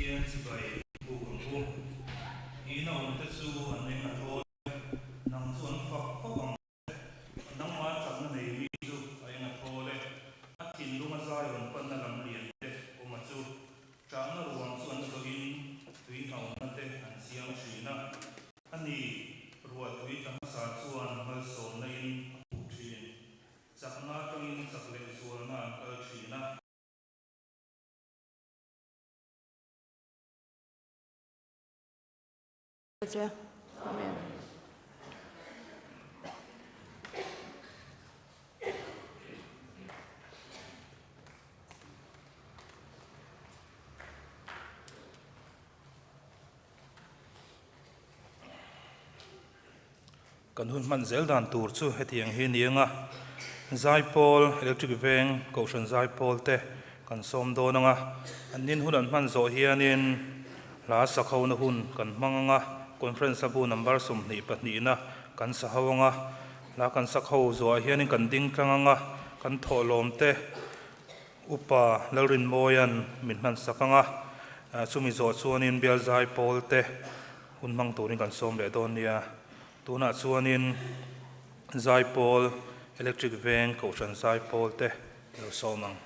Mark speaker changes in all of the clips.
Speaker 1: Pathian chibai buk ang u. Ina awmte chu an eng a thawl e, nang chu an fak fak ang che. Nangmah chakna nei mi chu a eng a thawl e, a thinlunga zai rawn panna lam lian te awm a chu. Ṭahna ruang chu an zawhin tui hnawhna te an siam ṭhin a. A ni, ruah tui tla hmasa chuan malsawmna in a phuh ṭhin. Chakna aṭangin chak leh zualna an kal ṭhin a.
Speaker 2: Amen.
Speaker 1: Kan hun hman zel dan tur chu hetiang hi ni anga Zaipawl Electric Veng Kohhran Zaipawl te kan sawm dawn anga an nin hun an hman zawh hianin hla sakhona hun kan hmang anga Conference a bu number 22 na kan sa ho anga hla kan sakho zuah hianin kan ding tlang anga kan thawhlawm te Upa Lalrinmawia'n min hman sak anga chumi zawh chuanin Bial Zaipawl te hun hmang turin kan sawm leh dawn nia. Tunah chuanin Zaipawl, Electric Veng, Kohhran Zaipawl te lo sawm ang.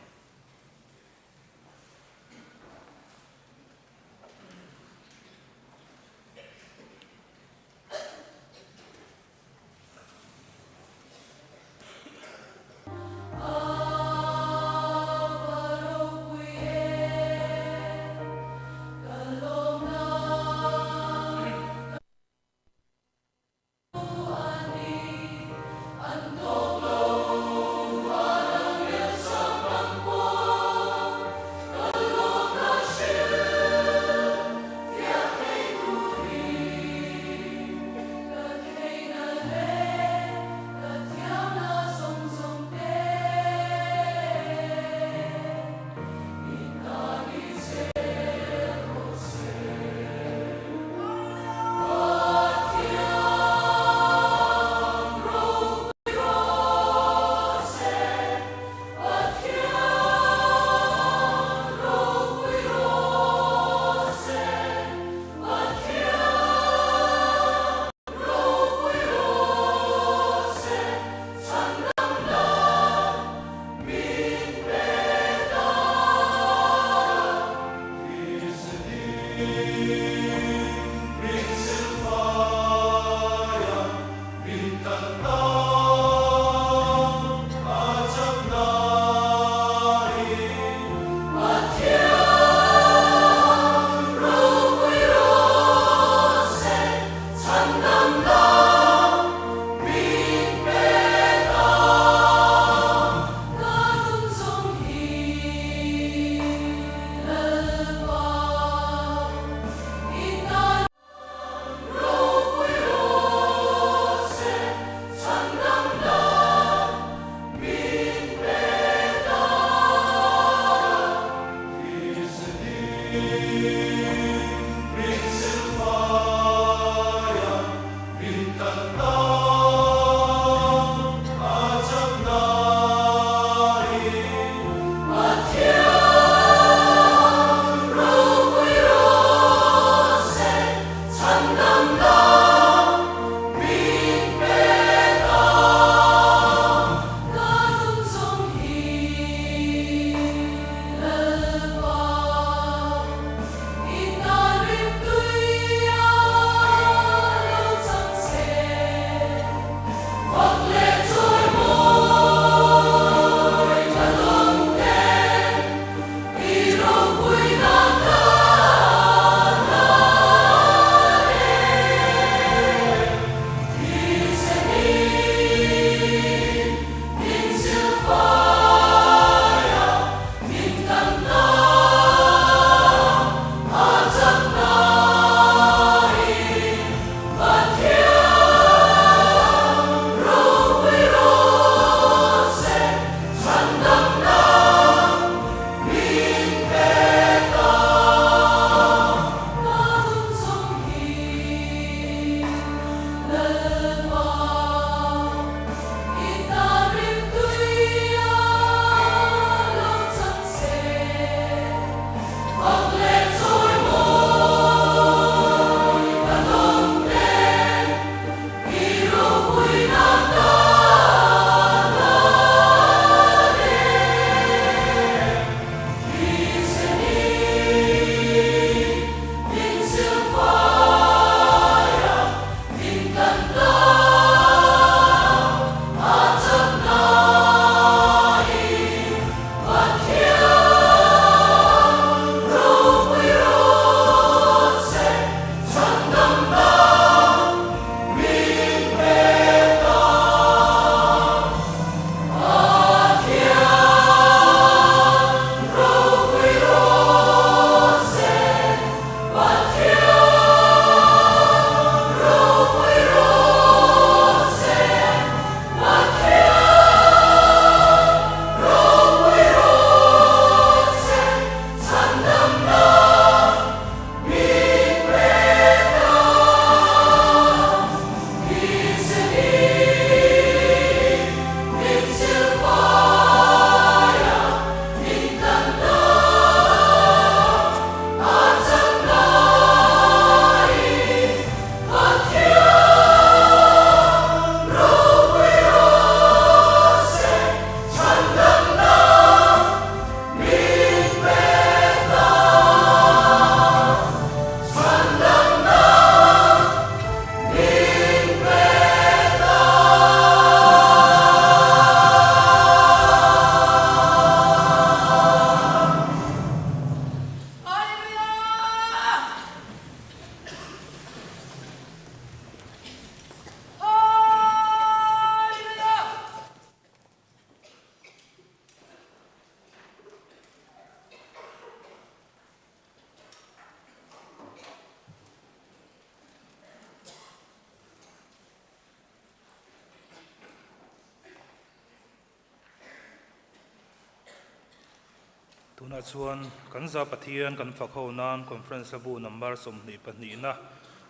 Speaker 1: Tunah chuan kan za Pathian kan fak ho nan Conference a bu number 22 na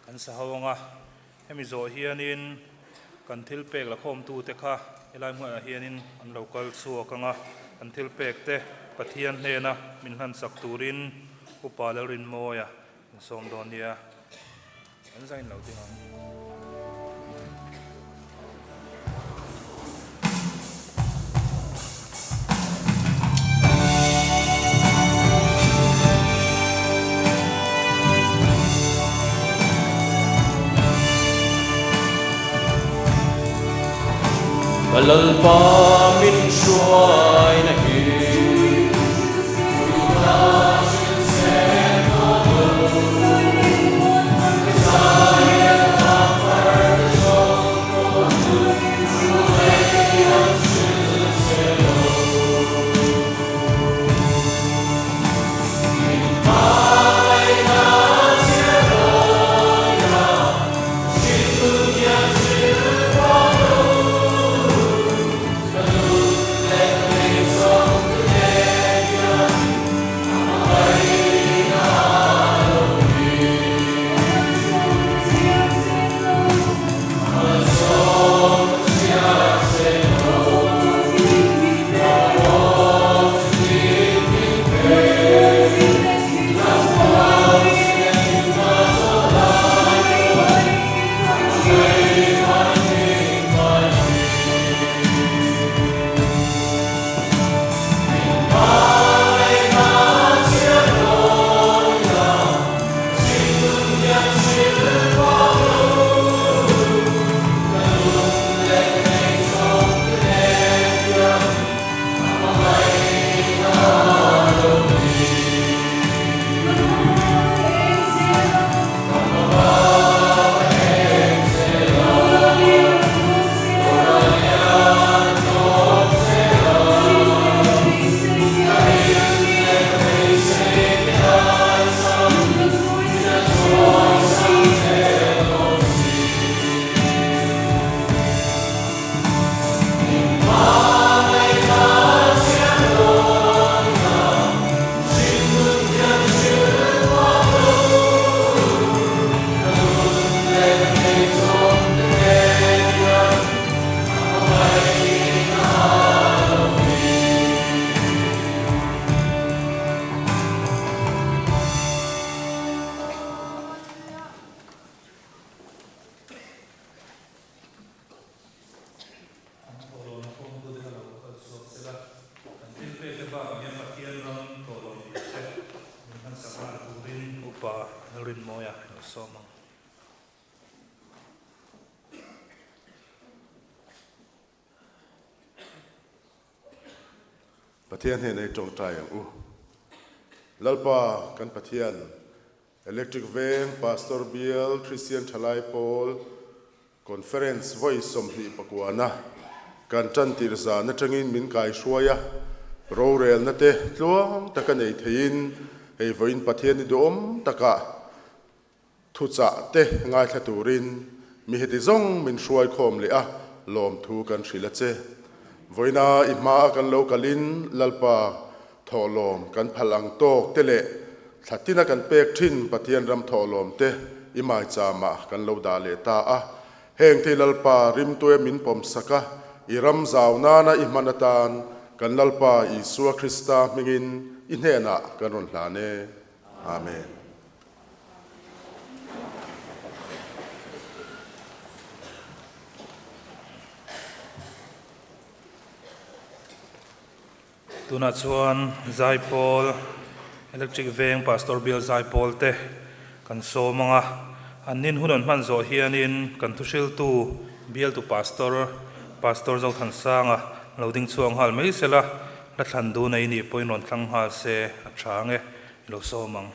Speaker 1: kan sa ho anga hemi zawh hianin kan thil pek la khawmtute kha helai hmunah hianin an lo kal chhuak anga kan thil pek te Pathian hnena min hlansak turin Upa Lalrinmawia an sawm dawn nia an zain lo ding ang.
Speaker 3: Ka Lalpa min hruaina hi.
Speaker 1: An thawhlawm a kawngtute kha lo kal chhuak sela, an thil pekte bakah hian Pathian ram thawhlawm tur te min hmansak nghal turin Upa Lalrinmawia i lo sawm ang.
Speaker 4: Pathian hnenah i tawngtai ang u. Lalpa kan Pathian, Electric Veng Pastor Bial Christian Thalai Pawl Conference vawi 29 na kan tan tir zan atangin min kai hruai a, rorelna te tluang taka nei theiin hei vawiin Pathian i duhawm takah thuchah te ngaithla turin mi heti zawng min hruai khawm leh a, lawmthu kan hrilh a che. Vawiina i hma a kan lo kalin Lalpa thawhlawm kan phal ang tawk te leh thla tina kan pek thin Pathian ram thawhlawm te i maicham ah kan lo dah leh ta a. Heng te Lalpa rimtue min pawm sak a, i ram zau nana i hman atan kan Lalpa Isua Krista hmingin i hnenah kan rawn hlan e. Amen.
Speaker 1: Tunah chuan Zaipawl, Electric Veng Pastor Bial Zaipawl te kan sawm ang a, an nin hun an hman zawh hianin kan thuhriltu bialtu Pastor, Pastor Zothansanga lo ding chhuak nghal mai sela, hla thlan dun ei nih pawhin rawn thlang nghal se a tha ang e, i lo sawm ang.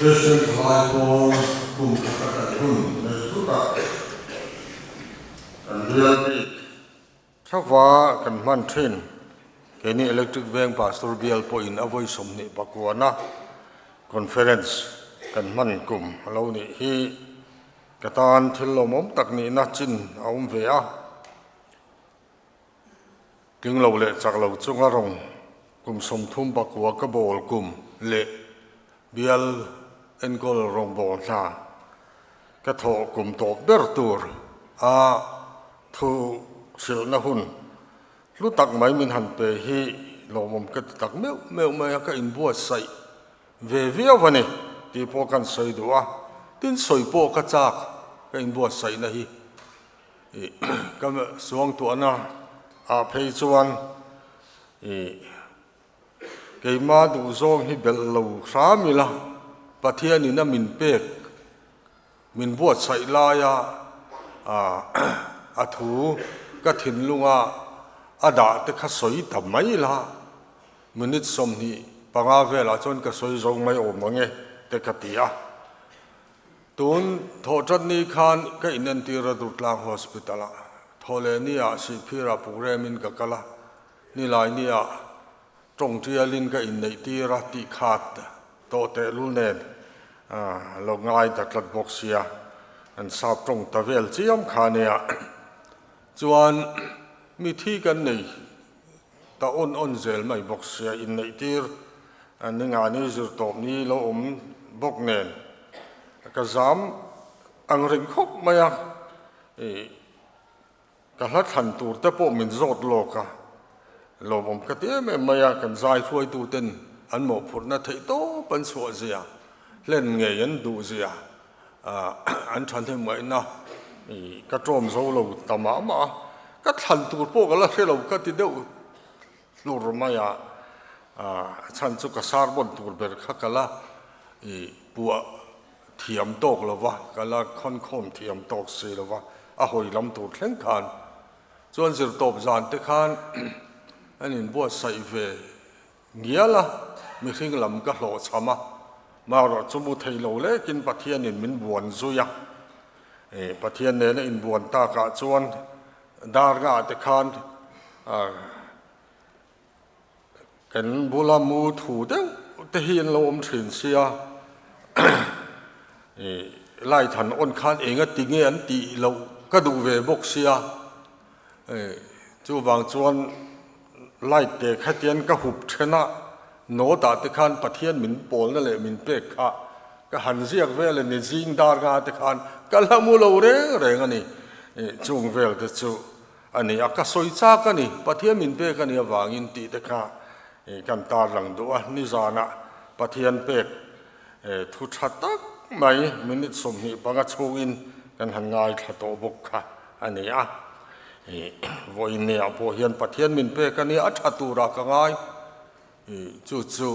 Speaker 5: Kristian Thalai Pawl kum khata kan hun nei thutah kan bial bik thava kan hman thin. Keini Electric Veng Pastor bial pawhin a vawi 29na Conference kan hman kum a lo nih hi ka tan thil lawmawm tak nihna chin a awm ve a. Tling lo leh chak lo chunga rawng kum 39 ka bawl kum leh bial enkawl rawngbâwl hna ka thawh kum tawp ber tur a thu hrilhna hun hlu tak mai min han pe hi lawmawm ka ti tak meuh meuh mai a, ka inbuatsaih ve viau a ni tih pawh kan sawi duh a, tin sawi pawh ka chak ka inbuatsaihna hi. Ka suangtuahna ah phei chuan ih keima duhzawng hi belh lo hram ila Pathianin a min pek min buatsaih laia a thu ka thinlunga a dah te kha sawi ta mai ila minute 25 velah chuan ka sawi zo mai awm ang e te ka ti a. Tun thawhṭat ni khan ka inentir a Durtlang Hospital ah thawhleh ni ah Sihphir ah Pukrem in ka kal a, nilai ni ah tawngṭial in ka inneih tir a tih khat tawh tehlul nen lo ngai ta tlat bawk sia, an sap tawng ta vel chiam kha nia. Chuan mi thi kan nei ta awn awn zel mai bawk sia, inneih tir ni nga ni zir tawp ni lo awm bawk nen ka zam ang reng khawp mai a, ih ka hla thlan tur te pawh min zawt lawk a, lawmawm ka ti em em mai a, kan zai hruaitu ten an mawhphurhna theih tawp an chhuah zia, hlen ngei an duh zia an thahnem ngaihna ih ka ṭawm zo lo ta mah mah a, ka thlan tur pawh ka la hre lo ka ti deuh hlur mai a, a chhan chu ka sermon tur ber kha ka la ih puah thiam tawk lo va, ka la khawnkhawm thiam tawk si lo va, a hawi lam tur thleng khan chuan zirtawp zan te khan an inbuatsaih ve Ngial a, mihring lam ka hlawhchham a, marawh chu mu thei lo lekin Pathianin min buan zui a. E, Pathian nena inbuan takah chuan dar ngah te khan kan bula mu thu deuh te hi an lo awm thin sia. E, light han on khan enga ti nge an tih loh ka duh ve bawk sia. E, chuvang chuan Light te khatian ka hup then a, note ah te khan Pathian min pawlna leh min pek kha ka han ziak vel a ni, zing dar nga te khan ka la mu lo reng reng a ni, chung vel te chu a ni a, ka sawi chak a ni, Pathian min pek a ni avangin tih te kha kan tarlang duh a, nizanah Pathian pek thu tha tak mai minute 25 chhungin kan han ngaithla tawh bawk kha a ni a. Vawiinneah pawh hian Pathian min pek a nia, a tha turah ka ngai. Chu chu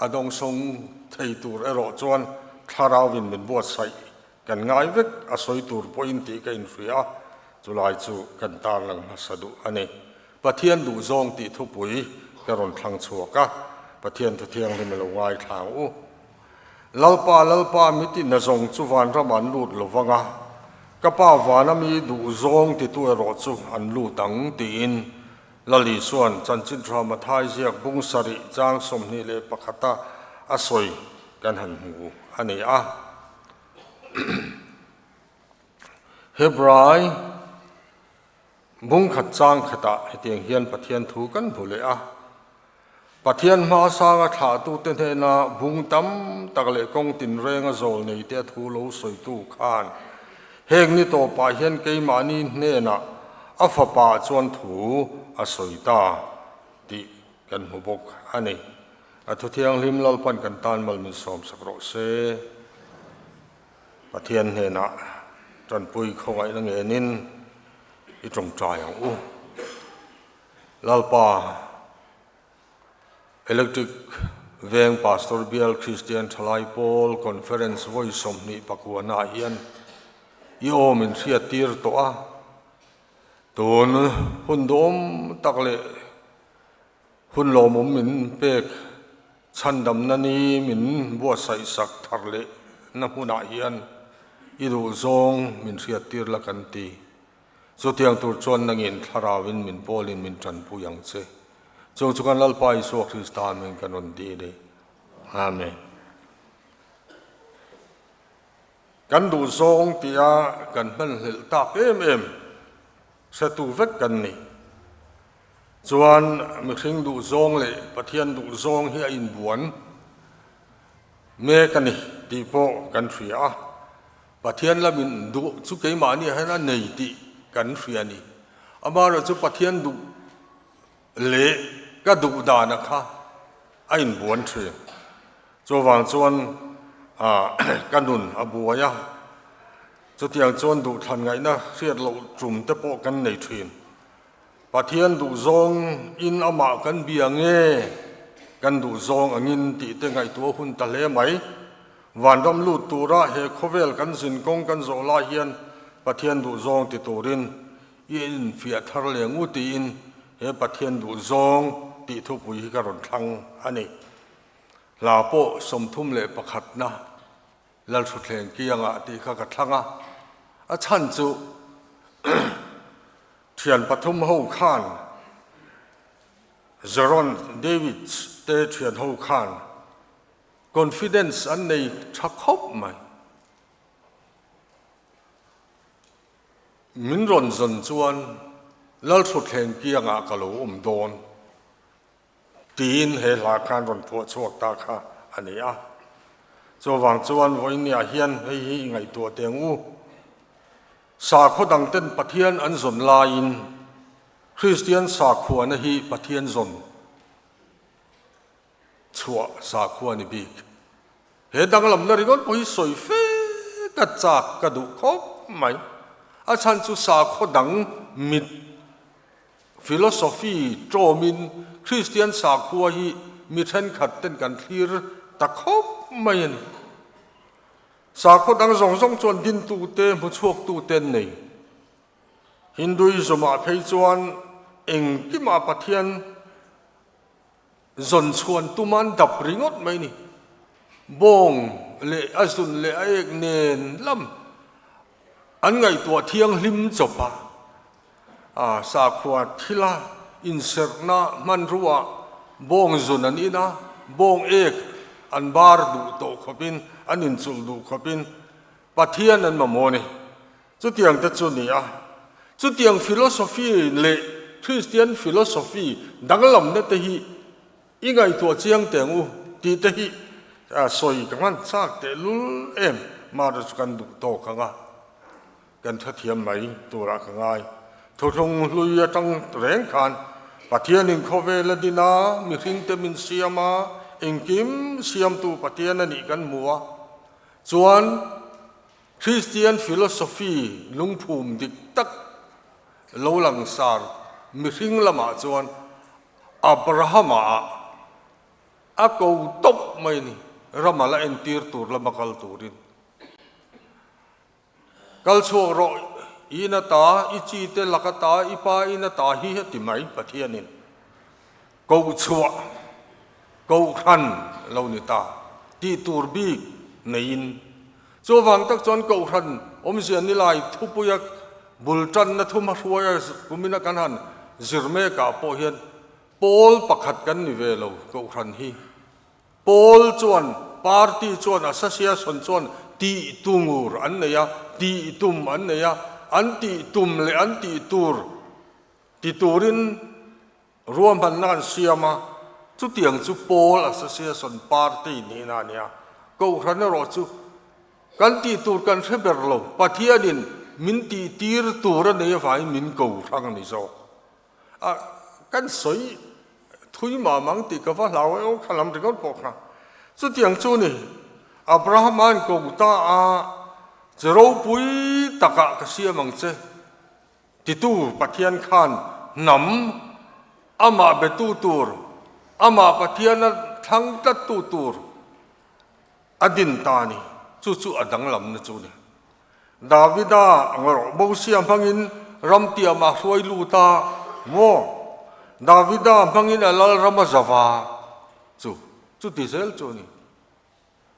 Speaker 5: a dawngsawng thei tur erawh chuan thlarauin min buatsaih kan ngai vek, a sawi tur pawhin tih ka inhria a, chulai chu kan tarlang hmasa duh a ni. Pathian duhzawng tih thupui ka rawn thlang chhuak a, Pathian thu thianghlim a lo ngaithla ang u. Lalpa, Lalpa, mi ti na zawng chu vanram an lut lo vang a, ka Pa vana mi duh zawng titu erawh chu an lut ang, tiin Lal Isua'n Chanchin Tha Mathai ziak bung sarih chang 21-a a sawi kan han hmu a ni a. Hebrai Bung khat chang khatah hetiang hian Pathian thu kan hmu leh a. Pathian hma sanga thlahtute hnena bung tam tak leh kawng tinrenga zawl neite a thu lo sawitu khan heng ni tawpah hian keimahni hnenah a fapa chuan thu a sawi ta tih kan hmu bawk a ni. A thu thianghlim Lalpan kan tan mal min sawmsak rawh se. Pathian hnenah tanpui khawngaihna ngenin i tawngtai ang u. Lalpa, Electric Veng Pastor Bial Kristian Thalai Pawl Conference vawi 29 ah hian i aw min hriattir tawh a, tun hun duhawm tak leh hun lawmawm min pek. Chhandamna ni min buatsaih sak thar leh na hmunah hian i duh zawng min hriattir la kan ti. Chutiang tur chuan nangin thlarauin min pawlin min tanpui ang che. Chung chu kan Lalpa Isua Krista hming kan rawn dil e. Amen. Kan duh zawng tia kan hmanhlelh tak em em hretu vek kan ni. Chuan mihring duh zawng leh Pathian duh zawng hi a inbuan mek a ni tih pawh kan hria a. Pathian lamin duh chu keimahni ah hian a nei tih kan hria a ni. Amaherawhchu Pathian duh leh ka duh dana kha a inbuan thin. Chuvang chuan ka nun a buai a, chutiang chuan duhthlan ngaihna hriat loh tum te pawh kan nei thin. Pathian duhzawng in amah kan bia nge kan duhzawng angin tih te ngaihtuah hun ta hle mai. Vanram lut tura he khawvel kan zinkawng kan zawh lai hian Pathian duhzawng ti turin I infiah thar leh ngu tiin he Pathian duh zawng tih thupui hi ka rawn thlang a ni. Hla pawh 31 na Lalthuthleng kiangah tih kha ka thlang a, a chhan chu thian pathum ho khan Jeron Davids te thian ho khan confidence an nei tha khawp mai. Min rawn zawn chuan Lalthuthleng kiangah ka lo awm dawn tiin he hla khan rawn phuah chhuak ta kha a ni a. Chuvang chuan vawinia hian hei hi i ngaihtuah teh ang u. Sakhaw dangten Pathian an zawn laiin Kristian sakhuana hi Pathian zawn chhuah sakhua ni bik. He danglamna ringawt pawh hi sawi fe ka chak ka duh khawp mai. A chhan chu sakhaw dang mit philosophy tawmin Kristian sakhua hi mi thenkhat ten kan thlir ta khawp mai a ni. Sakhaw dang zawng zawng chuan dintute hmuchhuaktute an nei. Hinduism ah phei chuan engkimah Pathian Zawn chhuan tuman dap ringawt mai ni. Bawng leh a zun leh a ek nen lam an ngaihtuah thianghlim chawp a, a sakhua thila inserhna hmanrua bawng zun an in a, bawng ek an bar duh tawh khawpin an inchulh duh khawpin Pathian an mamawh a ni. Chutiang te chu ni a, chutiang philosophy leh Christian philosophy danglamna te hi i ngaihtuah chiang teh ang u tih te hi sawi ka hman chak teh lul em mara chu kan duh tawk ang a, kan hrethiam mai turah ka ngai. Thuthlung hlui atang reng khan Pathianin khawvel a din a, mihring te min siam a, engkim siamtu Pathian a nih kan hmu a, chuan Kristian philosophy lungphum dik tak lo langsar mihring lamah chuan Abrahama ah a ko tawp mai a ni, rama la entir tur lama kal turin. Kal chhuak rawh, i in ata, i chi te lak ata, i pa in ata hi a ti mai Pathianin. Koh chhuah, kohhran lo ni ta tih tur bik neiin. Chuvang tak chuan kohhran awmzia nilai thupuia bul tanna thuma hruaia kumina kan han zir mekah pawh hian pawl pakhat kan ni ve lo kohhran hi. Pawl chuan, party chuan, association chuan tih tur an nei a, tih tum an nei a, an tih tum leh an tih tur ti turin Ruahmanna an siam a, chutiang chu Pawl Association Party nihna a nia. Kohhran erawh chu kan tih tur kan hre ber lo, Pathianin min tih tir tur a nei avangin min ko hrang a ni zawk. A, kan sawi thui mah mang tih ka va hlau e aw, kha lam ringawt pawh kha. Chutiang chu ni, Abrahama'n ko ta a, Che ropui takah ka siam ang che. Titu Pathian khan hnam amah betu tur, amah Pathiana thlang tlattu tur a din ta a ni. Chu chu a danglamna chu a ni. Davida ang erawh Mosia hmangin ram tiamah hruai lut a maw? Davida hmangin a lalram a zava chu. Chuti zel chu a ni.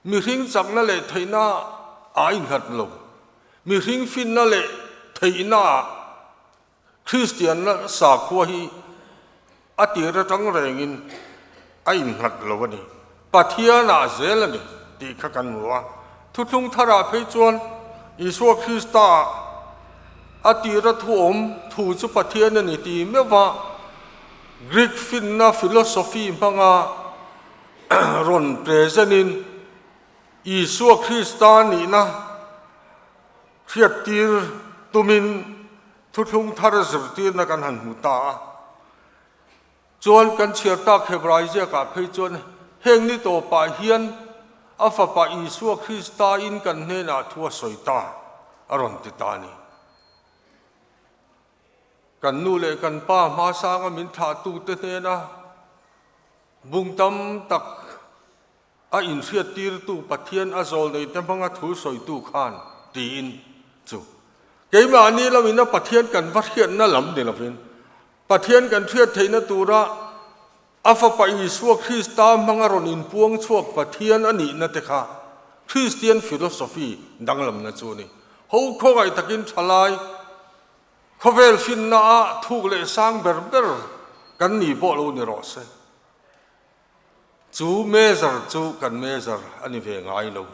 Speaker 5: Mihring chakna leh theihna a innghat lo. Mihring finna leh theihna ah Kristianna sakhua hi a tir atang rengin a innghat lo a ni. Pathianah zel a ni tih kha kan hmu a. Thuthlung tharah phei chuan Isua Krista a tira thuawm thu chu Pathian a ni ti meuh a, Greek finna philosophy hmanga rawn present in Isua Krista nihna hriattir tumin thuthlung thar zirtirna kan han hmu ta a. Chuan kan chhiar tak Hebrai ziakah phei chuan heng ni tawpah hian a Fapa Isua Krista in kan hnenah thu a sawi ta a rawn ti ta a ni. Kan nu leh kan pa hmasanga min thlahtute hnena bung tam tak a inhriattirtu Pathian a zawl neite hmanga thu sawitu khan tiin chu keimahni lamina Pathian kan va hriatna lam ni lovin Pathian kan hriat theihna tura a Fapa Isua Krista hmanga rawn inpuang chhuak Pathian a nihna te kha Kristian philosophy danglamna chu a ni. Ho khawngaih takin thalai khawvel hrinna ah thuk leh sang ber ber kan ni pawh lo ni rawh se. Chu measure chu kan measure a ni ve ngai lo.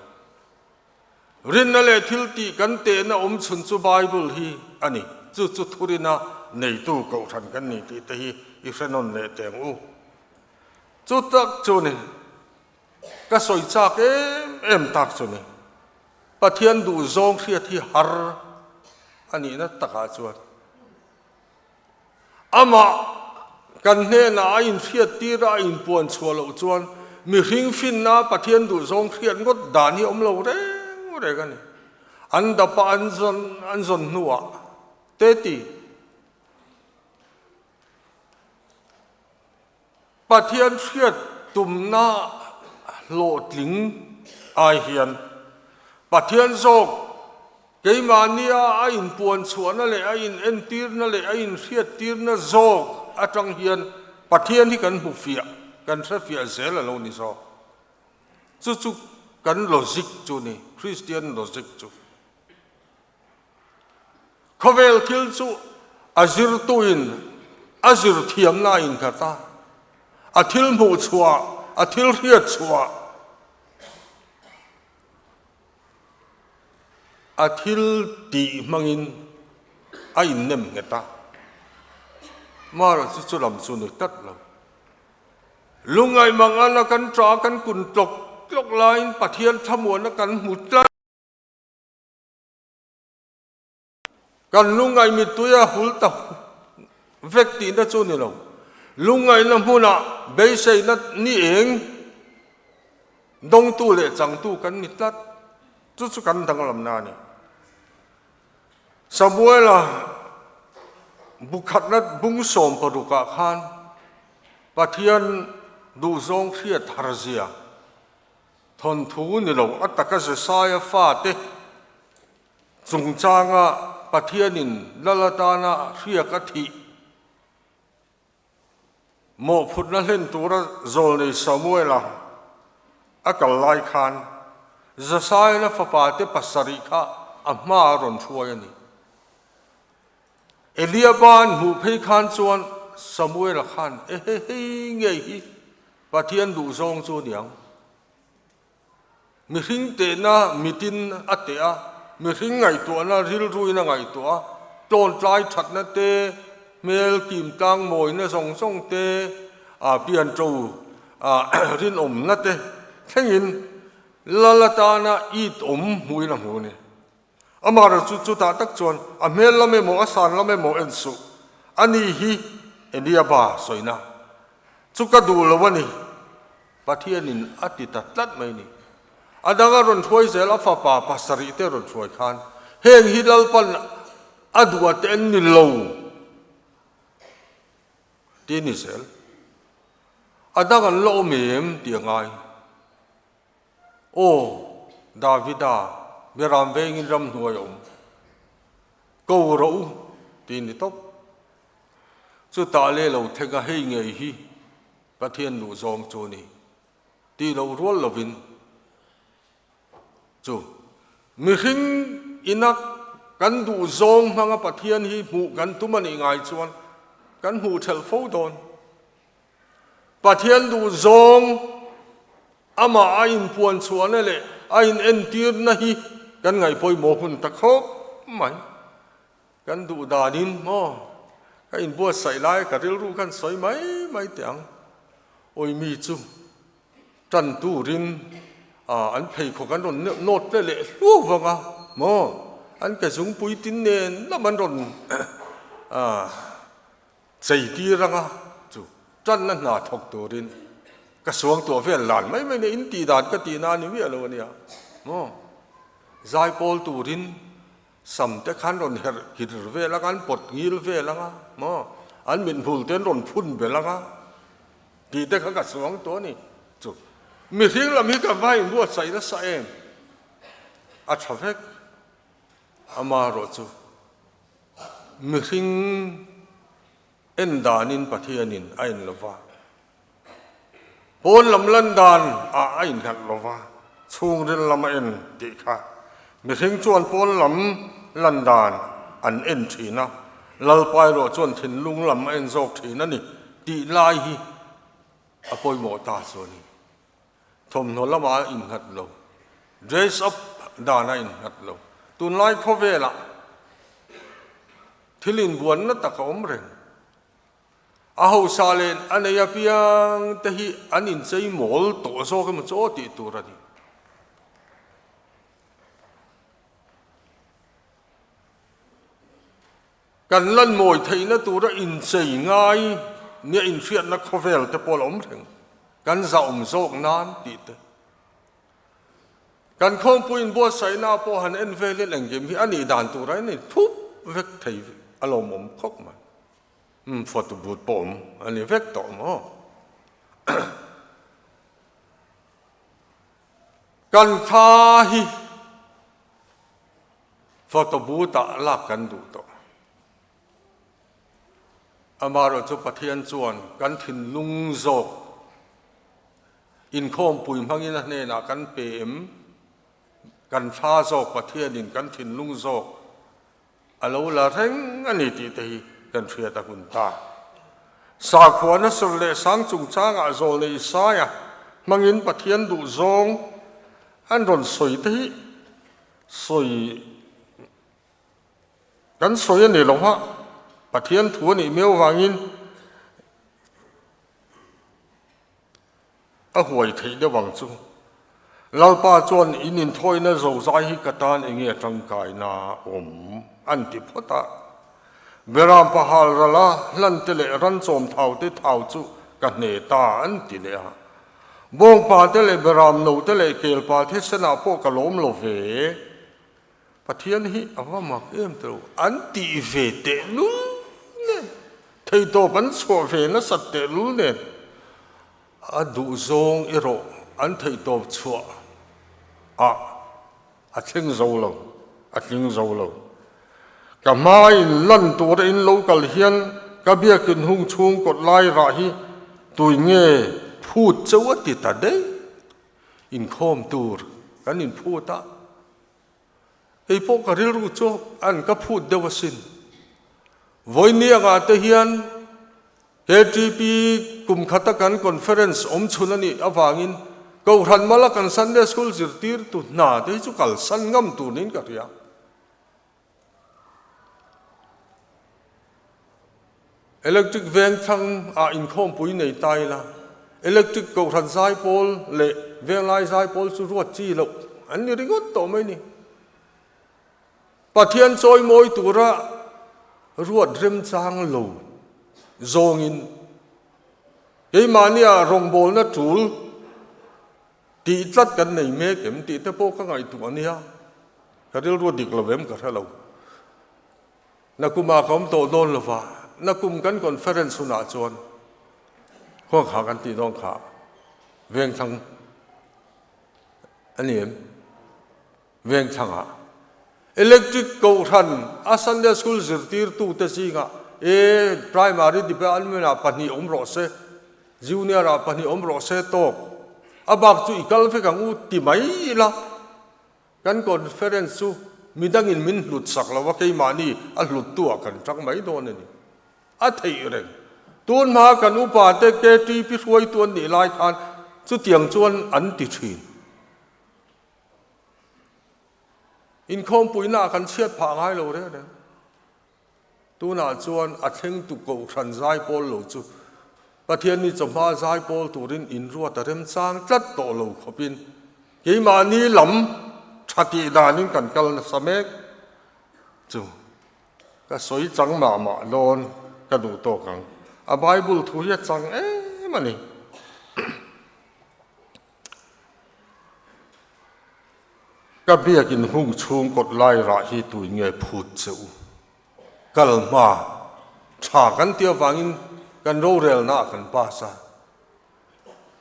Speaker 5: Rinna leh thil tih kan tehna awm chhun chu Bible hi a ni. Chu chu thurina neitu kohhran kan ni tih te hi i hre nawn leh teh ang u. Chu tak chu ni. Ka sawi chak em em tak chu ni. Pathian duhzawng hriat hi har a nihna takah chuan Amah kan hnenah a inhriattir a, a inpuan chhuah loh chuan mihring finna Pathian duhzawng hriat ngawt dan hi a awm lo reng reng a ni. An dapa an zawn an zawn hnuah te ti. Pathian hriat tumna hlawhtling ai hian Pathian zawk keimahnia a inpuan chhuahna leh a inentirna leh a inhriattirna zawk atang hian Pathian hi kan hmu fiah, kan hre fiah zel a lo ni zawk. Chu chu kan logic chu ni, Christian logic chu. Khawvel thil chu a zirtuin a zir thiamna a inkhat a, a thil hmuh chhuah, a thil hriat chhuah, a thil tih hmangin a innem nghet a. Mara chu chu lam chu ni tlat lo. Lungngaih mangana kan ṭah kan kun tlawk tlawk laiin Pathian thlamuanna kan hmu tlat. Kan lungngaih mittui a hul ta vek tihna chu ni lo. Lungngaihna hmunah beiseina ni eng dawngtu leh changtu kan ni tlat. Chu chu kan danglamna a ni. Samuela bukhatna bung 16ah khan Pathian duhzawng hriat har zia Thawnthu ni lo, a taka Jesaia fate chungchanga Pathianin lal atana hriak a thih mawhphutna hlen tura zawlnei Samuela a kal lai khan Jesaia fapate pasarih kha a hma a rawn hruai a ni. Eliaba an hmuh phei khan chuan Samuela khan, Ehehei ngei hi Pathian duhzawng chu a ni ang. Mihring tehna mitin a teh a, mihring ngaihtuahna rilruin a ngaihtuah a, tlawntlai thatna te, hmel kim tlang mawina zawng zawng te, pianṭo rinawmna te thlengin lal atana it awm hmuin a hmu a ni. Amaherawhchu chu chutah tak chuan a hmel lam emaw a san lam emaw en suh. Ani hi Eliaba sawina chu ka duh lo a ni. Pathianin a ti ta tlat mai ni. A dang a rawn hruai zel a fapa pasarih te rawn hruai khan heng hi Lalpan a duh a te en ni lo ti ni zel. A dang an la awm em ti a ngai. Aw, Davida, Beram vengin ramhnuai a awm. Ko rawh u, ti ni tawp. Chutah leh lo theng a hei ngei hi Pathian duhzawng chu a ni. Tih loh rual lovin chu mihring ina kan duh zawng hmanga Pathian hi hmuh kan tum a nih ngai chuan kan hmuh thelh fo dawn. Pathian duh zawng amah a inpuan chhuahna leh a inentirna hi kan ngaihpawimawh hun ta khawp mai. Kan duh danin maw ka inbuatsaih lai ka rilru khan sawi mai mai teh ang. Awi mi chu tan turin an pheikhawk an rawn nawt tle leh hluau vang a maw an ke zungpui tin nen lam an rawn chei tir ang a chu tanna hna thawk turin ka suang tuah vel lan mai mai nia in tih dan ka tih na a ni miah lo a nia maw zaipawl turin Sam te khan rawn herh kir vel anga, an pawt ngil vel anga maw, an mithmul te an rawn phun belh anga tih te kha ka suang tawh a ni. Chu mihring lam hi ka va inbuatsaih nasa em? A tha vek. Amaherawh chu mihring en danin Pathianin a en lova. Pawn lam lan dan ah a innghat lo va, chhungril lam a en tih kha mihring chuan pawn lam lan dan an en thin a, Lalpa erawh chuan thinlung lam a en zawk thin a ni tih lai hi a pawimawh ta chu a ni. Thawmhnaw lamah a innghat lo, dress up dan a innghat lo. Tunlai khawvelah thil inbuanna tak a awm reng. A hausa leh a nei apiang te hi an inchei mawl tawh zawk emaw chu aw tih tur a ni. Kan lan mawi theihna tura inchei ngai nia inhriatna khawvel te pawh a la awm reng. Kan zahawm zawk nan tih te. Kan khawmpui inbuatsaihna pawh han en velin engkim hi a nih dan tura in inthup vek thei a lawmawm khawp mai. Umm photo booth pawh awm a ni vek tawh maw? Kan thla hi photo booth ah lak kan duh tawh. Amaherawhchu Pathian chuan kan thinlung zawk inkhawmpui hmangin a hnenah kan pe em? Kan thla zawk Pathianin kan thinlung zawk A lo la reng a ni tih te hi kan hriat a hun ta. Sakhuana sir leh sang chungchangah zawlnei Isaia hmangin Pathian duhzawng an rawn sawi te hi sawi kan sawi a ni lo a, Pathian thu a nih miau vangin A huai theih deuh ang chu. Lalpa chuan in inthawina zozai hi ka tan enge a tangkaina awm an ti phawt a. Beram pahal rala hlan te leh ran chawm thau te thau chu ka hne ta an ti leh a. Bawngpa te leh beram no te leh kelpa thisenah pawh ka lawm lo ve. Pathian hi a va mak em teh u, an tih ve tehlul nen, theitawp an chhuah ve nasat tehlul nen, a duhzawng erawh an theihtawp chhuah ah a thleng zo lo, a tling zo lo. Ka hmaiin lan tura in lo kal hian ka biakin hung chhung kawt lai rah hi tui nge phut cheu a ti ta daih. Inkhawm tur kan inphut a. Kei pawh ka rilru chu an ka phut deuh asin. Vawinia te hian KTP kum khata kan conference awm chhun a nih avangin Kohhran mala kan Sunday School zirtirtu hna te hi chu kalsan ngam tur niin ka hria. Electric veng thlang ah inkhawmpui nei ta ila, electric kohhran zaipawl leh venglai zaipawl chu ruat chi loh an ni ringawt tawh mai ni. Pathian chawimawi tura ruat remchang lo zawngin keimahnia rawngbawlna tul Tih tlat kan nei mek em tih te pawh ka ngaihtuah a nia, ka rilru a dik lo em ka hre lo. Nakumah ka awm tawh dawn lo va, nakum kan conference hunah chuan khuang kha kan tih dawn kha Vengthlang a ni em? Vengthlangah Electric Kohhran a Sunday School zirtirtute zingah e Primary Department-ah pahnih awm rawh se, Junior-ah pahnih awm rawh se tawk. A bak chu i kal vek ang u ti mai ila. Kan conference chu midangin min hlut sak lo a, keimahni a hluttu ah kan tang mai dawn a ni. A theih reng. Tun hma kan upa te KTP hruaitu an nih lai khan chutiang chuan an ti thin. Inkhawmpuina ah kan chhiat phah ngai lo reng reng. Tunah chuan a thlengtu kohhran zaipawl lo chu Pathianni chawhma zaipawl turin inruat a remchang tlat tawh lo khawpin keimahni lam tha tih danin kan kal nasa mek chu ka sawi chang mah mah dawn ka duh tawk ang. A Bible thu hi a chang em a ni. Ka biakin hung chhung kawt lai rah hi tuin nge phut che u? Kal hma tha kan tih avangin kan rorelna ah kan pass a,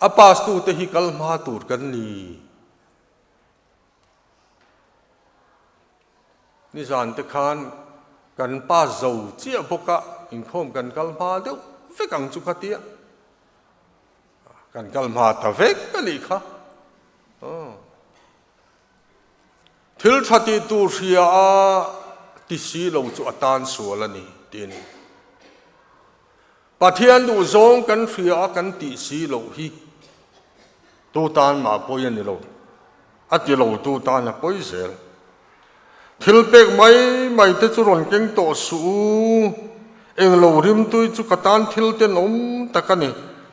Speaker 5: a pass tute hi kal hma tur kan ni. Nizan te khan kan pass zo chiah bawk a, inkhawm kan kal hma deuh vek ang chu ka tia. Kan kal hma ta vek a nih kha. Thil tha tih tur hria a ti si lo chu a tan sual a ni tih a ni. Pathian duh zawng kan hria a kan tih si loh hi tu tan mah pawi a ni lo. A ti lo tu tan a pawi zel. Thil pek mai mai te chu rawn keng tawh suh u. Englo rimtui chu ka tan thil tenawm tak a ni.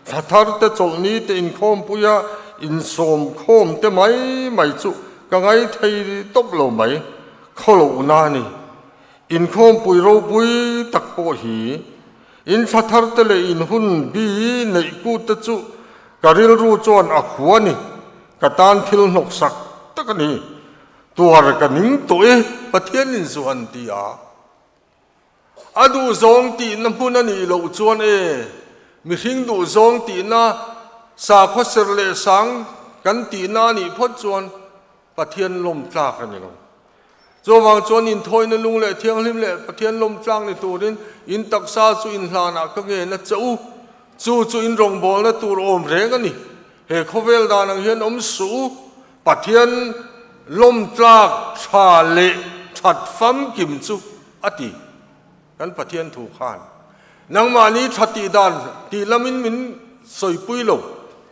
Speaker 5: Thla thar te chawlhni te inkhawmpui a insawm khawm te mai mai chu ka ngai thei tawp lo mai. Khawlohna a ni. Inkhawmpui ropui tak pawh hi in thla thar te leh in hun bi neih kut te chu ka rilru chuan a hua a ni. Ka tan thil hnawksak tak a ni. Tuar ka ning tawh e, Pathian in zu han ti a. A duhzawng tihna hmun a nih loh chuan e, mihring duhzawng tihna sakhaw ser leh sang kan tihna a nih phawt chuan Pathian lawm tlak a ni lo. Chuvang chuan inthawina lung leh thianghlim leh Pathian lawm tlak ni turin in taksa chu inhlanah ka ngen a che u. Chu chu in rawngbawlna tur awm reng a ni. He khawvel dan ang hian awm suh u. Pathian lawmtlak tha leh that famkim chu a ti. Kan Pathian thu khan nangmahni tha tih dan tih lamin min sawipui lo,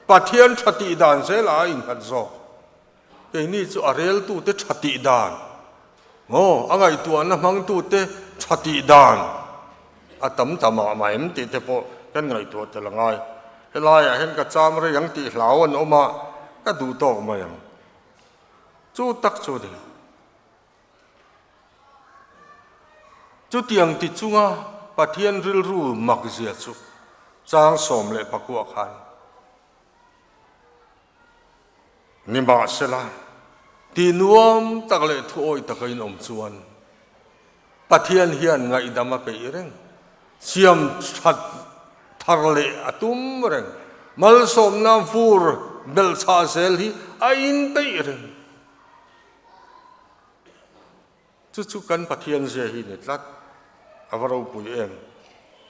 Speaker 5: Pathian tha tih dan zelah a innghat zawk. Keini chu a reltute tha tih dan, maw, a ngaihtuahna hmangtute tha tih dan a tam ta mah mah em tih te pawh kan ngaihtuah tel a ngai. Helaiah hian ka cham rei ang tih hlau an awm a, ka duh tawk mai ang. Chu tak chu a ni. Chutiang ti chunga Pathian rilru mak zia chu chang 19 khan Nimahsela, ti nuam tak leh thuawi taka in awm chuan Pathian hian ngaihdam a peih reng, siam that thar leh a tum reng, malsawmna vur belhchhah zel hi a inpeih reng. Chu chu kan Pathian zia hi ni tlat, a va ropui em?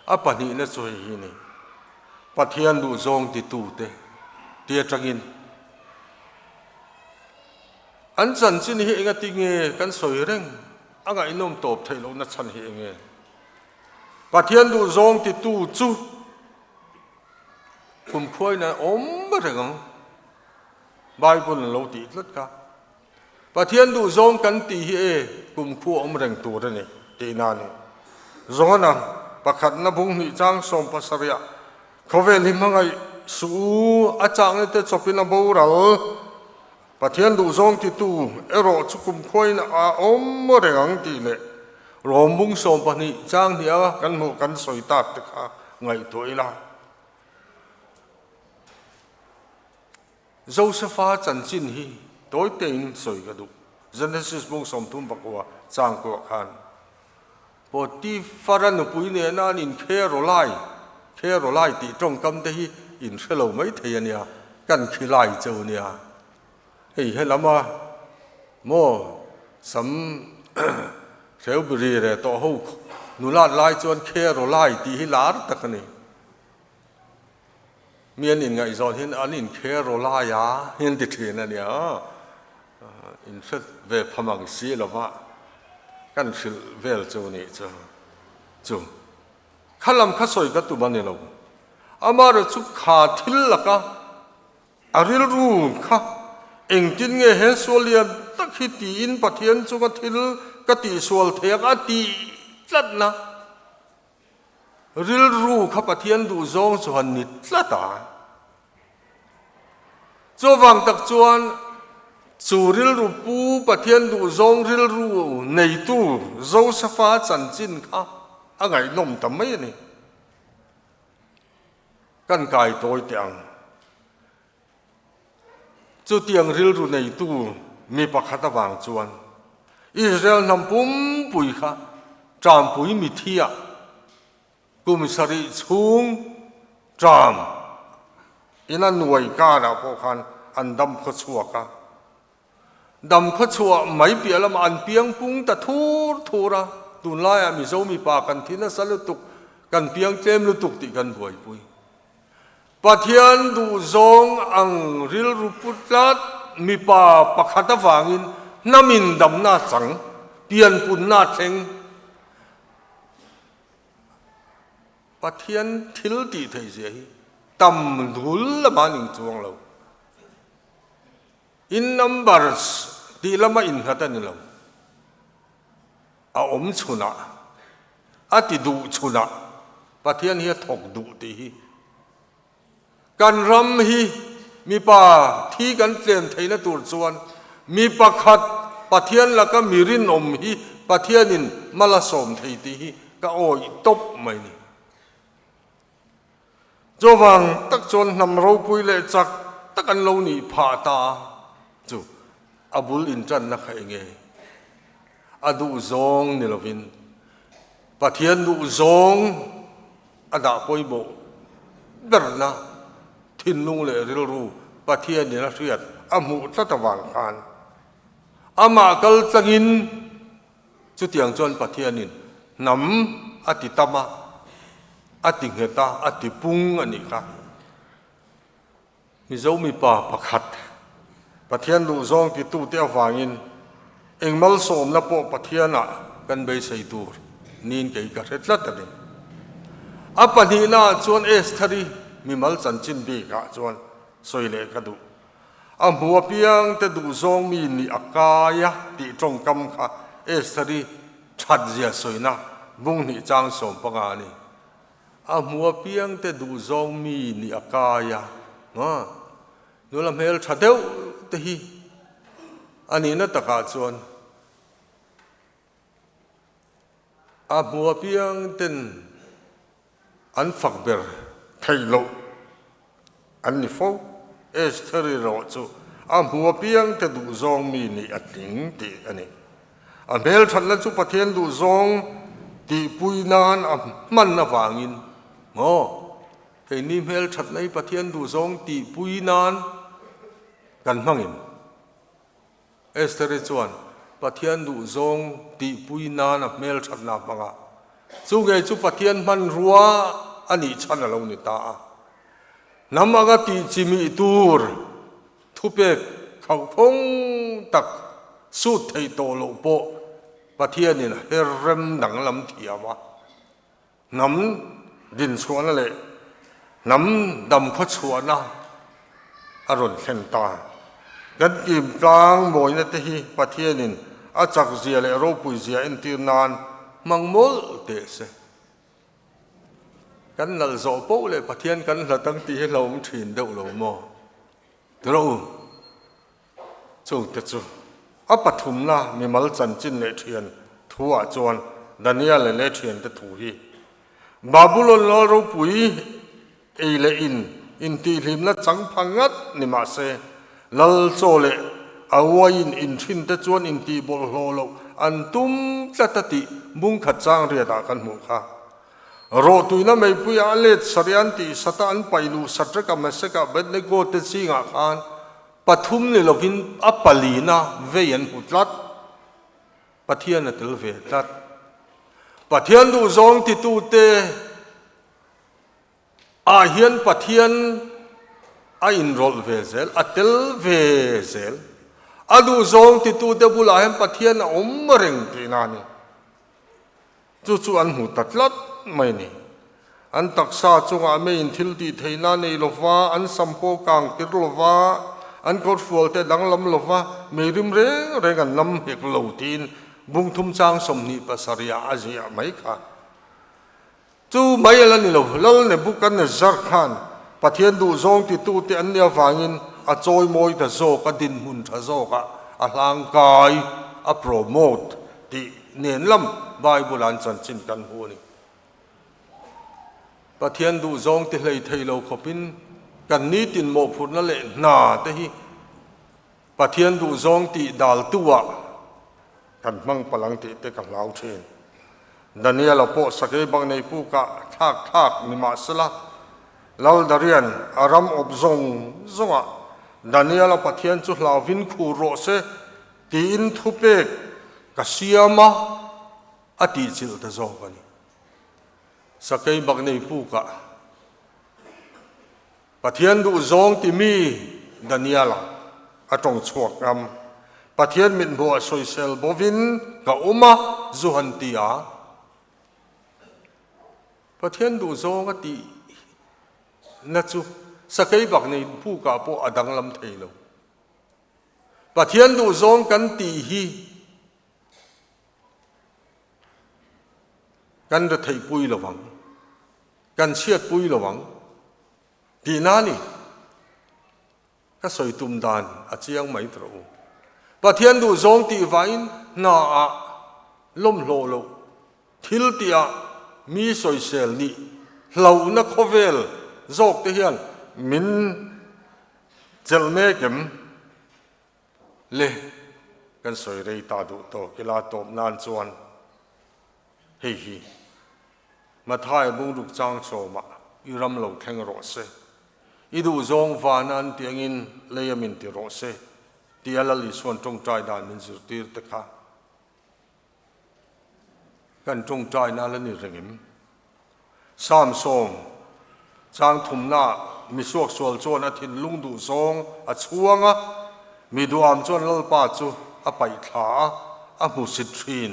Speaker 5: A pahnihna chu hei hi ni, Pathian duhzawng titute ti atangin an chanchin hi engati nge kan sawi reng a ngaihnawm tawp theih lohna chhan hi enge? Pathian duhzawng titu chu kumkhuain a awm reng ang, Bible an lo tih tlat kha. Pathian duhzawng kan tih hi e kumkhua awm reng tur a ni tihna a ni. Zawna pakhatna bung hnih chang 70ah khawvel hi hmangaih suh u a chakna te chawpin a boral. Pathian duhzawng titu erawh chu kumkhuain a awm reng ang tih leh Rom bung 12 chang hniha kan hmuh kan sawi tak te kha ngaihtuah ila. Josefa chanchin hi tawi tein sawi ka duh. Genesis bung 39 chang kuah khan Potifara nupui nena an inkhe rawlai, khe rawlai tih tawngkam te hi in hre lo mai thei a nia, kan khi lai cheu nia. Hei helama maw sam hreu biri re tawh ho nulat lai chuan khe rawlai tih hi lar tak a ni. Mi an inngaihzawn hian an inkher rawh lai a hi an ti thin a nia. Inhre ve pham ang si lova kan hrilh vel chu nih chu chu kha lam kha sawi ka tum a ni lo. Amaherawhchu chu kha thil laka a rilru kha engtin nge he sual lian tak hi tiin Pathian chunga thil ka tihsual thei ang a tih tlatna Rilru kha Pathian duh zawng chu han ni tlat a. Chuvang tak chuan chu rilru pu Pathian duh zawng rilru neitu Josefa chanchin kha a ngaihnawm ta mai a ni. Kan kai tawi teh ang. Chutiang rilru neitu mi pakhat avang chuan Israel hnam pumpui kha ṭampui mithiah kum sarih chhung ṭam ina nuai karah pawh khan an dam khaw chhuak a. Dam khaw chhuah mai piah lamah an piang pung ta thur thur a, tunlaiah Mizo mipa kan thi nasa lutuk, kan piang tlem lutuk tih kan buaipui. Pathian duhzawng ang rilru pu tlat mipa pakhat avangin hnamin damna chang, pianpunna thleng. Pathian thil tih theih zia hi tam dul lama ning chuang lo. In numbers tih lama innghat a ni lo. A awm chhunah, a ti duh chhunah Pathian hi a thawk duh tih hi kan ram hi mipa thi kan tlem theihna tur chuan mi pakhat Pathian laka mi rinawm hi Pathianin mal a sawm thei tih hi ka awih tawp mai ni. Chuvang tak chuan hnam ropui leh chak tak an lo nih phah ta chu a bul intanna kha enge a duhzawng ni lovin Pathian duhzawng a dah pawimawh berna thinlung leh rilru Pathianin a hriat a hmuh tlat avang khan amah kal tlangin Chutiang chuan Pathianin hnam a ti tam a, a ti nghet a, a ti pung a nih kha. Mizo mipa pakhat Pathian duhzawng titute avangin eng malsawmna pawh Pathianah kan beisei tur niin kei ka hre tlat a ni. A pahnihnaah chuan Estheri mimal chanchin bikah chuan sawi leh ka duh. A hmu apiang te duhzawng mi nih a kai a tih tawngkam kha Estheri that zia sawina bung hnih chang 15 a ni. A hmu apiang te duhzawng mi nih a kai a, nula hmel tha deuh te hi a nihna takah chuan a hmu apiang ten An fak ber theih loh an ni fo. Estheri erawh chu a hmu apiang te duhzawng mi nih a tling tih a ni. A hmelthatna chu Pathian duhzawng tihpui nan a hman avangin maw keini hmelthatna hi Pathian duhzawng tihpui nan kan hmangin. Estheri chuan Pathian duhzawng tihpui nan a hmelthatna a hmang a, chu ngei chu Pathian hmanrua a nih chhan a lo ni ta a. Hnam anga tih chi mih tur thupek khauhphawng tak sut theih tawh loh pawh Pathianin a her rem danglam thiam a. Hnam dinchhuahna leh hnam damkhawchhuahna a rawn thlen ta. Kan kim tlang mawina te hi Pathianin a chakzia leh ropuizia entir nan hmang mawlh teh se. Kan nalh zawh poh leh Pathian kan hlat ang tih hi hlauhawm thin deuh lo maw? Tiraw u? Chungte chu a pathumna mimal chanchin leh thian thuah chuan Daniel-a leh thiante thu hi Babulon lal ropui ei leh in intihhlimna chang pha ngat ni mah se, lal chaw leh a uaiin inthinte chuan intihbawlhhlawh loh an tum tlat a tih bungkhat chang riatah kan hmuh kha. Rawhtuina meipuiah a let sarih an tih sata an paih luh Sadraka, Mesaka, Abednego te zingah khan Pathum ni lovin a palina vei an hmu tlat. Pathian a tel ve tlat. Pathian duhzawng titute ah hian Pathian. A inrawlh ve zel, a tel ve zel. A duhzawng titute bulah hian Pathian a awm reng tihna a ni. Chu chu an hmu ta tlat mai a ni. An taksa chungah meiin thil tih theihna nei lova, an sam pawh kang tir lova, an kawrfualte danglam lova, mei rim reng reng an lam hek lo tiin bungthum chang 27 ah a ziah mai kha. Chu mai a la ni lo, Lal Nebuchadnezzar khan Pathian duhzawng titute an nih avangin a chawimawi ta zawk, a dinhmun tha zawkah a hlangkai, a promote tih nen lam Bible-ah an chanchin kan hmu a ni. Pathian duhzawng ti hlei thei lo khawpin kan nitin mawhphurhna leh hna te hi Pathian duhzawng tih daltu-ah kan hmang palh ang tih te ka hlau thin. Daniel-a pawh sakei bak nei pukah thlak thlak ni mahsela, Lal Darian a ram awp zawng zawngah Daniel-a Pathian chu hlauvin khur rawh se tiin thupek ka siam a, a tihchilh ta zawk a ni. Sakei bak nei pukah Pathian duhzawng timi Daniel-a a tawng chhuak ngam. Pathian mithmuh a sawisel bovin ka um a, zu han ti a. Pathian duhzawng a tih na chu sakei bak nei pukah pawh a danglam thei lo. Pathian duhzawng kan tih hi kan retheihpui lovang. Kan chhiatpui lo ang tihna a ni. Ka sawi tum dan a chiang mai tawh u. Pathian duhzawng tih vain hna ah lawmhlawh loh thil tih ah mi sawisel nih hlauhna khawvel zawk te hian min chelh mek em le? Kan sawi rei ta duh tawk ila tawp nan chuan hei hi. Matthai bungruk chang sawmah i ram lo thleng rawh se, i duhzawng vana an tih angin lei a min ti rawh se tia Lal Isuan tawngtai dan min zirtir te kha kan tawngtaina la ni reng em? Psalm sawm chang thumnaah mi suaksual chuan a thinlung duhzawng a chhuang a, mi duham chuan Lalpa chu a paihthla a, a hmusit thin.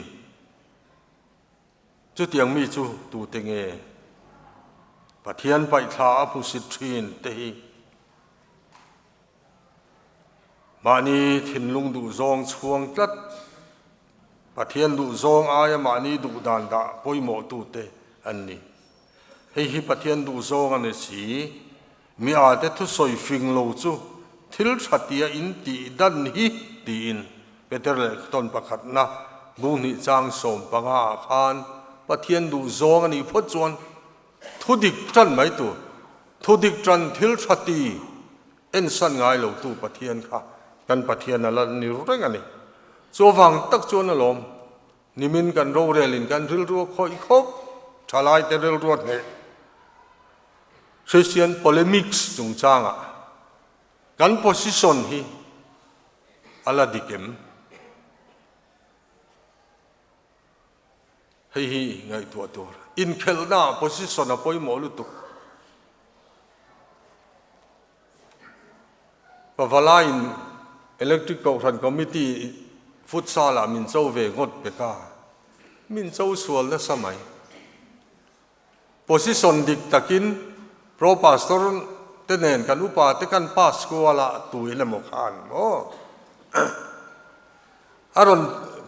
Speaker 5: Chutiang mi chu tute nge? Pathian paihthla a hmusit thin te hi mahni thinlung duhzawng chhuang tlat, Pathian duhzawng aia mahni duhdan dah pawimawhtute an ni. Hei hi Pathian duhzawng a ni si. Mi ate thusawi fing lo chu thil tha tia in tih dan hi tiin Peter leh tawn pakhatna bung hnih chang 15 ah khan Pathian duh zawng a nih phawt chuan thu dik tan mai tur, thu dik tan thil tha ti ensan ngai lo tu Pathian kha kan Pathian a la ni reng a ni. Chuvang tak chuan alawm Nimin kan rorelin kan rilru a khawih khawp, thalaite rilru a hneh. Christian polemics chungchangah kan position hi a la dik em? Hei hi ngaihtuah tur. Inkhelhnaah position a pawimawh lutuk. Pavalaiin Electric Kohhran Committee futsal ah min cho ve ngawt pek a, min cho sual nasa mai. Position dik takin Pro Pastor te nen kan upa te kan pass kual a tuin emaw khan maw a rawn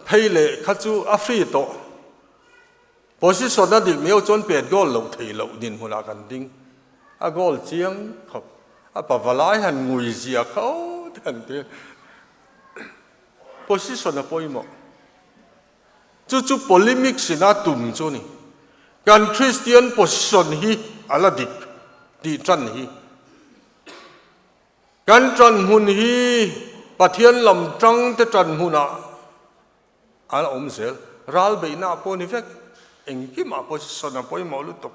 Speaker 5: phei leh kha chu a free tawh. Position a dik miau chuan pet goal loh theih loh dinhmunah kan ding. A goal chiang khawp. A pavalai han ngui zia kha aw te han ti. Position a pawimawh. Chu chu polemics in a tum chu ni. Kan Christian position hi a la dik tih tan hi. Kan tan hmun hi Pathian lam tang te tan hmunah A la awm zel. Ral beihna ah pawh ni vek. Engkimah position a pawimawh lutuk.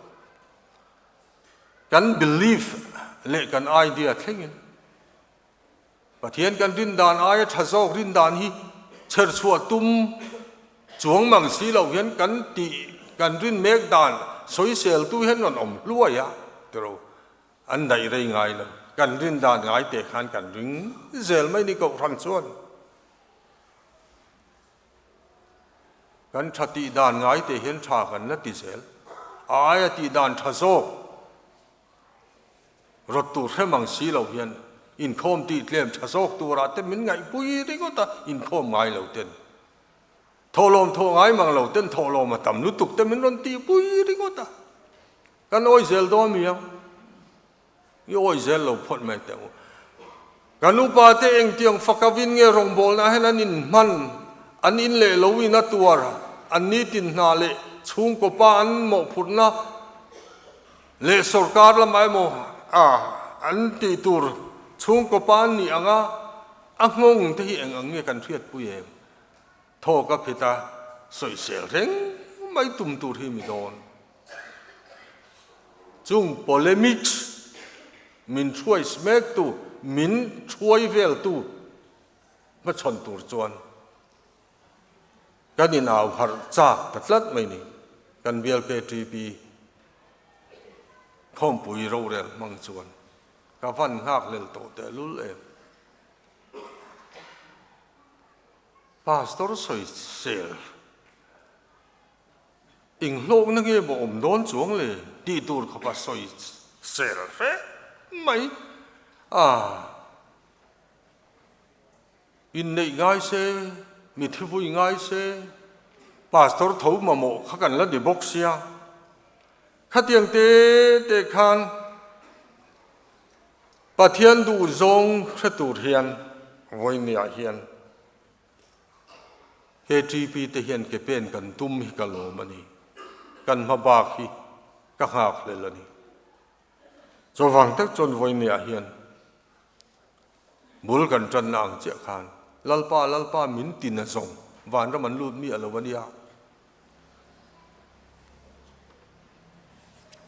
Speaker 5: Kan belief leh kan idea thlengin Pathian kan rin dan aia tha zawk rin dan hi chher chhuah tum chuang mang si lo hian kan tih kan rin mek dan sawiseltu hian rawn awm hluai a tiro an daih rei ngai lo. Kan rin dan ngai teh khan kan ring zel mai ni kohhran chuan. Kan tha tih dan ngai teh hian tha kan la ti zel. A aia tih dan tha zawk rawt tur hrem ang si lo hian inkhawm tih tlem tha zawk turah te min ngaihpui ringawt a, inkhawm ngai lo ten. Thawhlawm thawh ngai mang lo ten thawhlawm a tam lutuk te min rawn tihpui ringawt a. Kan awi zel dawn mi ang. I awi zel lo phawt mai teh u. Kan upa te engtiang fakavin nge rawngbawlna hian an inhman, an in leh lo in a tuar, an nitin hna leh chhungkaw pa an mawhphurhna leh sorkar lamah emaw a an tih tur chhungkaw pa an nih anga a nghawng te hi eng ang nge kan hriatpui em? Thawk a phit a, sawisel reng mai tum tur hi mi dawn. Chung polemics min hruai smektu, min hruai veltu hmachhawn tur chuan kan inau harh chak ta tlat mai ni. Kan bial KTP khawmpui rorel hmang chuan ka van nghakhlel tawh tehlul em. Pastor sawisel Enghlawkna nge maw awm dawn chuang le tih tur khawpa sawi sel hrep mai a. Inneih ngai se, mi thivui ngai se, pastor tho mamawh kha kan la ni bawk sia. Khatiang te te khan Pathian duhzawng hre tur hian vawinia hian KTP te hian ke pen kan tum hi ka lawm a ni. Kan hma bak hi ka nghak hlel a ni. Chuvang tak chuan vawinia hian bul kan tanna ang chiah khan Lalpa, Lalpa min tin a zawng vanram an lut miah lo a nia.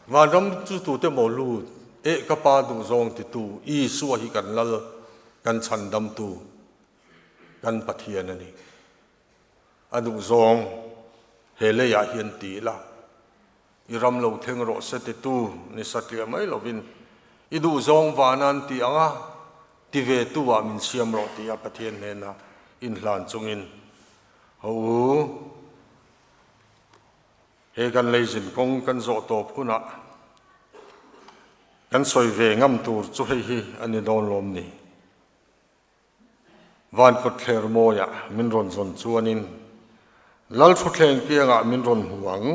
Speaker 5: Vanram chu tute maw lut? Eh ka pa duhzawng titu Isua hi kan Lal, kan chhandamtu. Kan Pathian a ni. A duhzawng he leiah hian ti ila, i ram lo thleng rawh se titu ni satliah mai lovin, i duhzawng vana an tih anga ti ve tu ah min siam rawh tia Pathian hnena inhlan chungin, Ho u, he kan leizin kawng kan zawh tawp hunah kan sawi ve ngam tur chu hei hi a ni dawn lawm ni. Van kawtthler mawiah min rawn zawn chuanin Lal thuthleng kiangah min rawn hmu ang.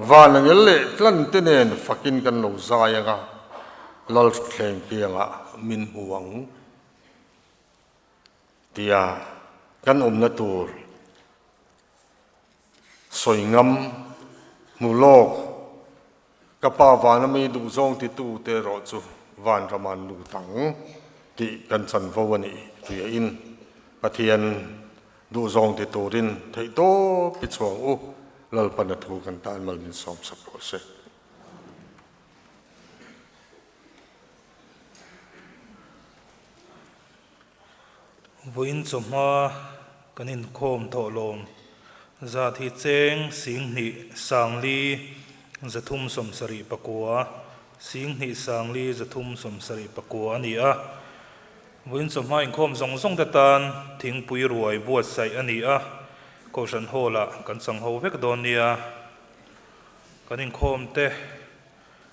Speaker 5: Van a ngel leh tlan te nen fakin kan lo zai anga, Lal thuthleng kiangah min hmu ang tia kan awmna tur sawi ngam hmu lawk. Ka pa vana mi duhzawng titu te erawh chu vanram an lut ang tih kan chanvo a nih hriain Pathian duhzawng ti turin theihtawp i chhuang u, Lalpan a thu kan tan mal min sawmsak rawh se.
Speaker 1: Vawiin chawhma kan inkhawm thawhlawm zat hi cheng 20 sangli 379, 20 sangli 379 a ni a. Vawiin chawhma inkhawm zawng zawng te tan thingpui ruai buatsaih a ni a, Kohhran Hall-ah kan chang ho vek dawn nia. Kan inkhawm te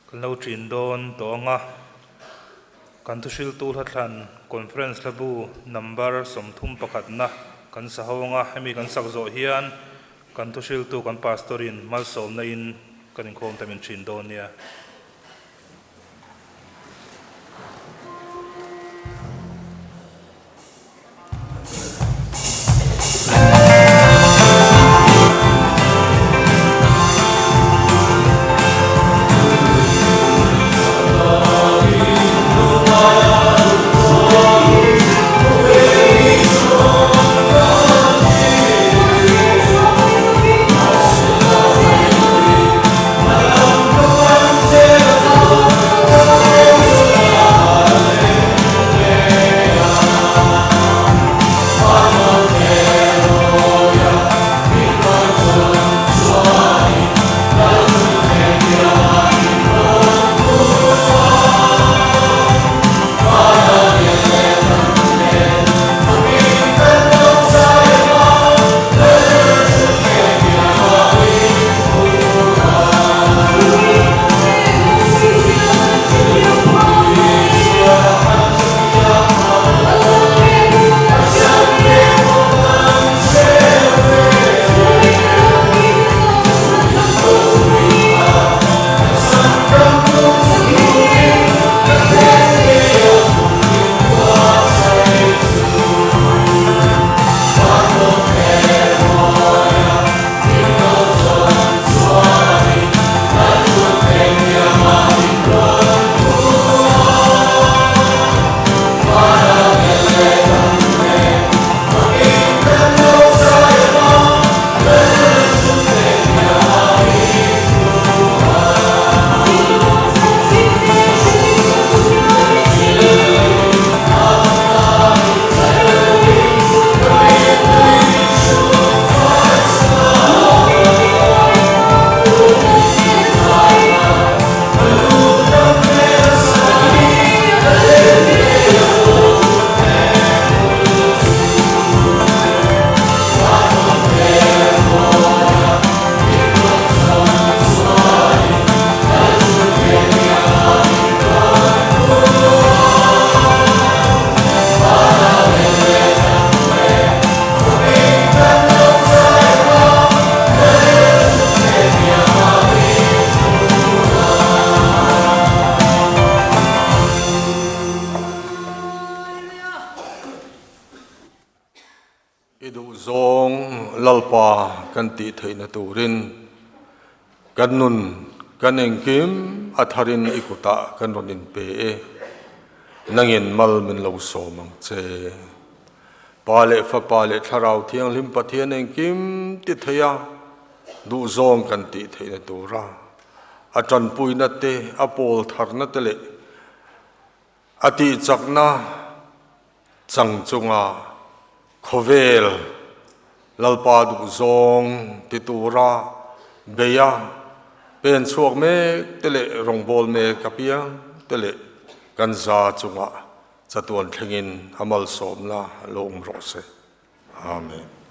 Speaker 1: Kan lo ṭin dawn tawh ang a, kan thuhriltu hlathlan Conference hlabu number 31 na kan sa ho ang a, hemi kan sak zawh hian kan thuhriltu kan Pastor in malsawmna in kan inkhawm ta min ṭhin dawn nia.
Speaker 5: duhzawng Lalpa kan tih theihna turin kan nun kan engkim a tharin i kutah kan rawn inpe e. Nangin mal min lo sawm ang che. Pa leh Fapa leh Thlarau Thianghlim Pathian engkim ti thei a, duhzawng kan tih theihna tura a tanpuina te, a pawl tharna te leh a tihchakna chang chunga khawvel Lalpa duhzawng ti tura beia pen chhuak mek te leh rawngbâwl mek apiang te leh kan za chungah chatuan thlengin a malsawmna lo awm rawh se. Amen.